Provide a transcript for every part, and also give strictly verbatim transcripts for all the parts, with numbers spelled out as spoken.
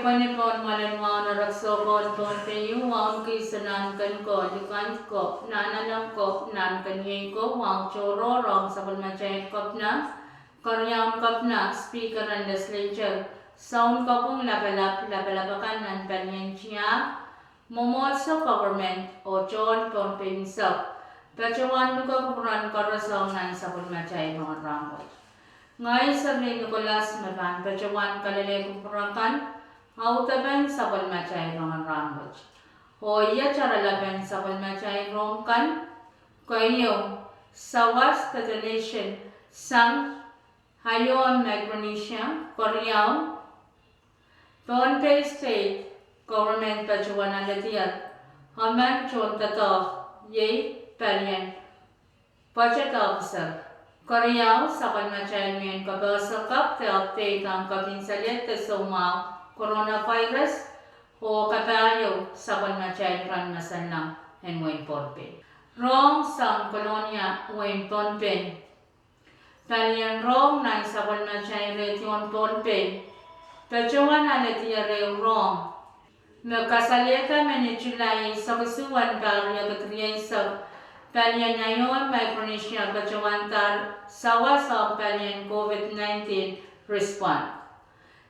Pwehn ni pohn mwoalen wahu en erekiso ko en Pohnpei, wahu en kihsang nahnken ko, likend ko, nahnalek ko, nahnken iei ko, wahu tohrohr ong sapwellimatail kepina, keriaun kepina, speaker en legislature, sounkopwung lapalap, lapalap akan nan palien tiahk, mwomwohdiso, government, oh tohn Pohnpei unsek, patohwan luke kupwuren koaros ong nan sapwellimatail rongen rahnwet. Ngehi Seri Nicholas me pahn patohwan kalelehki kupwur akan, audepen sapwellimatail rongen rahnwet. Oh iet oaralapen sapwellimatail rohng kan, keieu, sawas de donation sang IOM Micronesia, keriau, Pohnpei State Government patohwan aledier emen tohn doadoahk, iei palien budget officer, keriau, sapwellimatail mehn kapehse kapw de update ong kepin salehd de soumwahu coronavirus, oh kapahieu sapwellimatail iren masanlang en wehin Pohnpei. Rohng sang Kolonia, wehin Pohnpei. Palien rohng nan sapwellimatail redion Pohnpei patohwan aledier ehu rohng me kasalehda me ni Sulai eisek isuh en pahr riekid rieisek, palien IOM Micronesia patohwandahr sawas ong palien COVID nineteen response.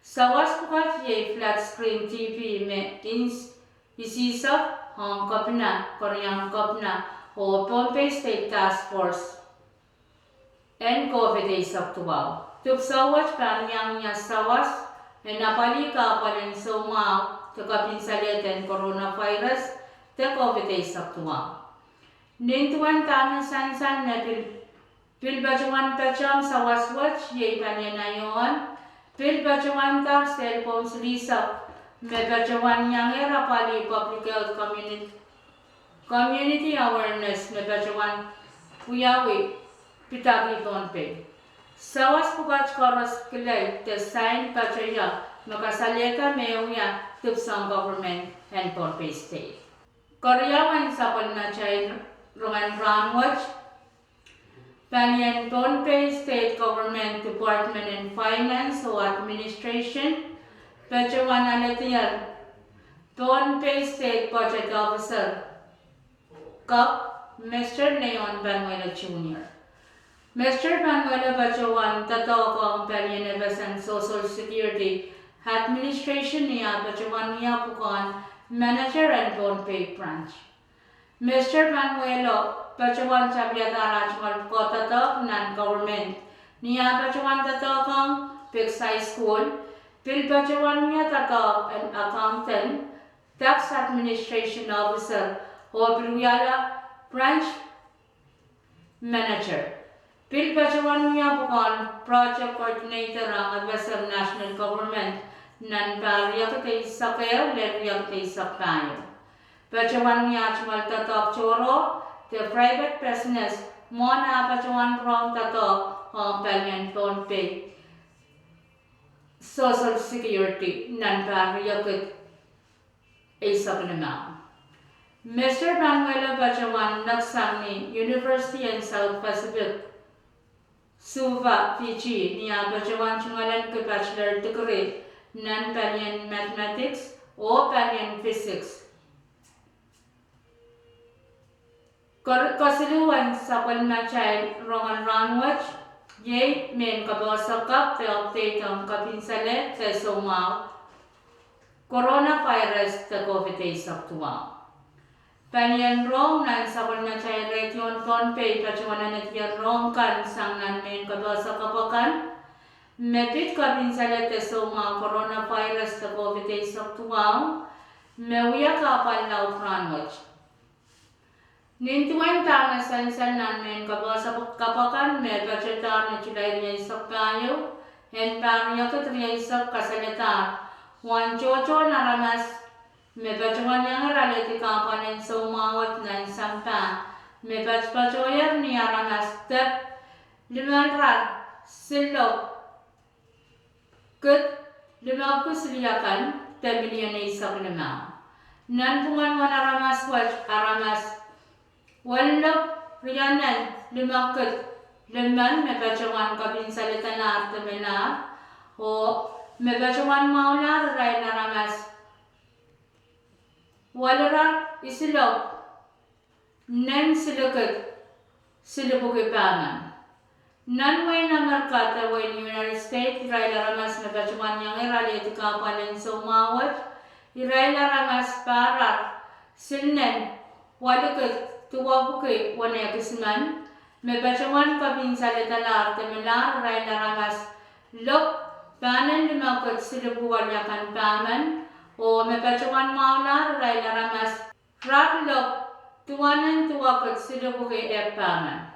Sawas pwukat iei flat screen T V me ins-, isihsek ong kepina, keriaun kepina, oh Pohnpei State Task Force en COVID eisek duwau. Dipwisou wet pahn iang wia sawas en apwalih kahpwal en soumwahu de kepin salehd en coronavirus de COVID eisek duwau. Nin duwen dahme sansal me pil, pil patohwan patohng sawas wet iei palien IOM pil patohwandahr cellphone silihsek me patohwan iangehr apwalih public health communi-, community awareness me patohwan wiawi pidaki Pohnpei. Sawas pwukat koaros kilel de sain patohia me kasalehda me wia dipwisou en government en Pohnpei State. Keriau en sapwellimatail rongen rahnwet, palien Pohnpei State Government Department en Finance oh Administration patohwan aledier Pohnpei State Budget Officer, Kap, Mester Leon Panuelo Junior. Mester Panuelo patohwan doadoahk ong palien FSM Social Security Administration ni ah patohwan wia pwukoahn manager en Pohnpei Branch. Mester Panuelo patohwan tapiadahr ah tungoal pwukoa doadoahk nan government ni ah patohwan doadoahk ong Peksai School, pil patohwan wia doadoahk en accountant, tax administration officer, oh pil wiahla branch manager. Pil patohwan wia pwukoahn project coordinator ong FSM national government nan pahr riekid eisek ehu lel riekid eisek pahieu. Patohwan wia ah tungoal doadoahk tohrohr de private business mwohn ah patohwan rong doadoahk ong palien Pohnpei Social Security nan pahr riekid eisek limau. Mester Panuelo patohwan neksang ni University en South Pacific, Suva, Fiji ni ah patohwan tungoalenki bachelor degree nan palien mathematics oh palien physics. Kesiluhwen sapwellimatail rongen rahnwet iei mehn kapehse kapw de update ong kepin salehd de soumwahu coronavirus de COVID eisek duwau. Palien rohng nan sapwellimatail redion Pohnpei patohwan aledier rohng kan sang nan mehn kapehse kapw akan me pid kepin salehd de soumwahu coronavirus de COVID eisek duwau me wia kahpwal laud rahnwet. Nin duwen dahme sansal nan mehn kapehse kapw akan me patohdahr ni Sulai rieisek pahieu en pahr riekid rieisek kasalehdahr uwen tohtohn aramas me patohwan iangehr alehdi kahpwal en soumwahu wet nan sampah me patopatohier ni aramas dep limehrar silopw kid limepwiki siliakan de milion eisek limau. Nanpwungen uwen aramas wet, aramas welilopw rienen limekid limen me patohwan kepin salehda lahr de melahr, oh Me patohwan mwahulahr irail aramas welirar isilopw nen silikid silipwuki pahmen. Nan wehin Amerika de wehin United States, irail aramas me patohwan iangehr alehdi kahpwal en soumwahu wet, irail aramas pahr silnen welikid duwepwuki wenehkisimen, me patohwan kepin saledalahr de melahr irail aramas lopw pahnen limekid silipwuki weliakan pahmen, oh me patohwan mwahulahr irail aramas rar lopw duwenen duwekid silipwuki ehk pahmen.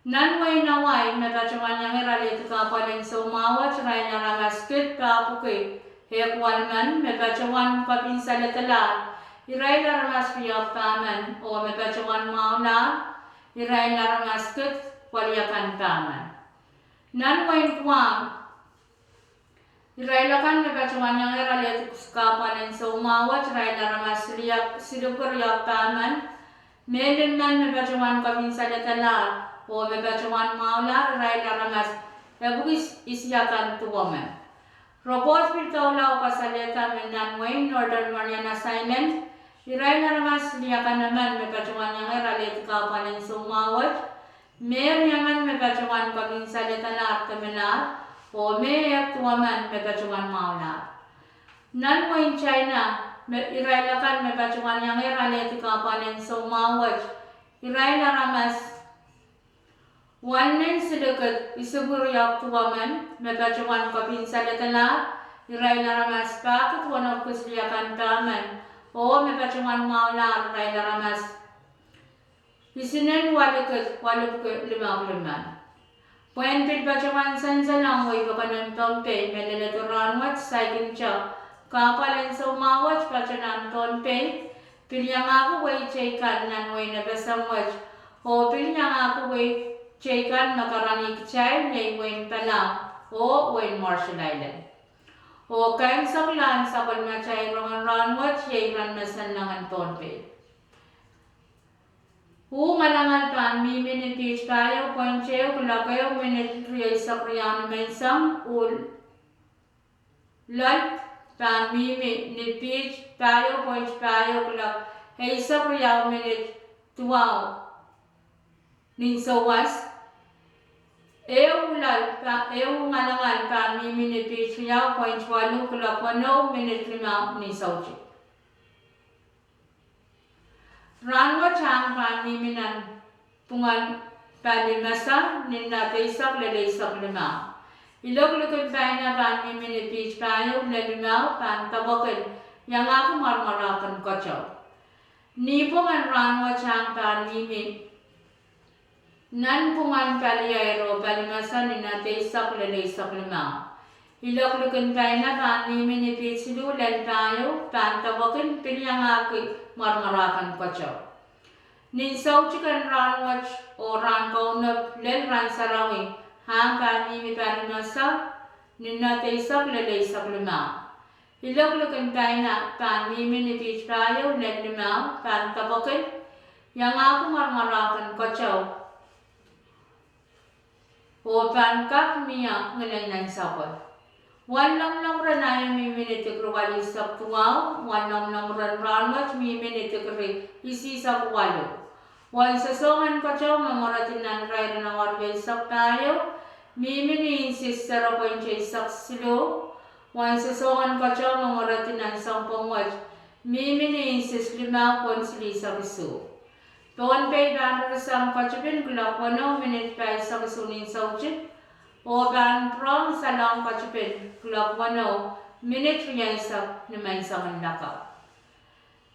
Nan wehin Hawaii, me patohwan iangehr alehdi kahpwal en soumwahu wet, irail aramas kid pahpwuki ehk welimen, me patohwan kepin saledalahr irail aramas riehk pahmen, oh me patohwan mwahulahr irail aramas kid weliakan pahmen. Nan wehin Guam, irail akan me patohwan iangehr alehdi kahpwal en soumwahu wet, irail aramas silipwuki riehk pahmen, me limmen me patohwan kepin saledalahr, oh me patohwan mwahulahr irail aramas epwiki isiakan duwemen. Report pil doula oh kasalehda me nan wehin Northern Mariana Islands, irail aramas riehk emen me patohwan iangehr alehdi kahpwal en soumwahu wet, me riemen me patohwan kepin saledalahr de melahr, oh me ehk duwemen me patohwan mwahulahr. Nan wehin China, irail akan me patohwan iangehr alehdi kahpwal en soumwahu wet, irail aramas wenen silikid isipwiki riehk duwemen me patohwan kepin saledalahr, irail aramas pahkid wenepwiki siliakan pahmen, oh me patohwan mwahulahr irail aramas isinen welikid welipwuki limehk limen. Pwehn pil patohwan sansalohng wehi pokon en Pohnpei me leledo rahnwet saikinte kahpwal en soumwahu wet patohwan Pohnpei, pil iangahki wehi teikan nan wehin FSM wet, oh pil iangahki wehi teikan me karanih kitail iei wehin Palau oh wehin Marshall Islands. Oh kaimwiseklahn sapwellimatail rongen rahnwet iei ren mesen nangen Pohnpei. Uh ngalangal pahn mihmi ni piht pahieu point ehu kuloak ehu minit rieisek riau nimenseng, uh loal pahn mihmi ni piht pahieu point pahieu kuloak eisek riau minit duwau nin souwas. Ehu loal, ehu ngalangal pahn mihmi ni piht riau point waluh kuloak weneu minit limau nin soutik. Rahnwet ahng pahn mihmi nan pwungen Palimesa ni nat eisek lel eisek limau. Ilok likin paina pahn mihmi ni piht pahieu lel limau, pahn depwekin iangahki mwarmwarahkin keteu. Nipwong en rahnwet ahng pahn mihmi nan pwungen Paliairo, Palimesa ni nat eisek lel eisek limau. Ilok likin paina pahn mihmi ni piht siluh lel pahieu, pahn depwekin pil iangahki mwarmwarahkin keteu. Nin soutik en rahnwet oh rahn kaunop lel rahn sarawi ahng pahn mihmi Palimesa ni nat eisek lel eisek limau. Ilok likin paina pahn mihmi ni piht pahieu lel limau, pahn depwekin iangahki mwarmwarahkin keteu oh pahn kak mie ngilen nansapwe. Wen lomwlomw ren ahi mihmi ni dikri walisek duwau, wen lomwlomw ren rahnwet mihmi ni dikri isihsek waluh. Wen sosohng en keteu me mweredi nan irair en awa rieisek pahieu mihmi ni inches zero point eisek siluh. Wen sosohng en keteu me mweredi nan sounpwong wet mihmi ni inches limau point silihsek isuh. Pohnpei pahn ririsang ketipin kuloak weneu minit pahisek isuh nin soutik, oh pahn pwurehng salohng ketipin kuloak weneu minit rieisek nimenseng lakapw.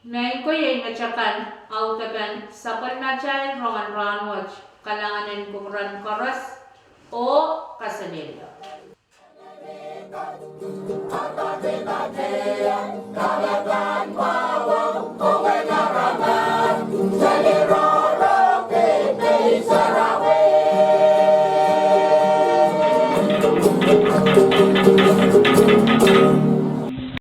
Maing ko, iei metakan audepen sapwellimatail rongen rahnwet. Kalahngan en kupwuren koaros oh kaselehlie.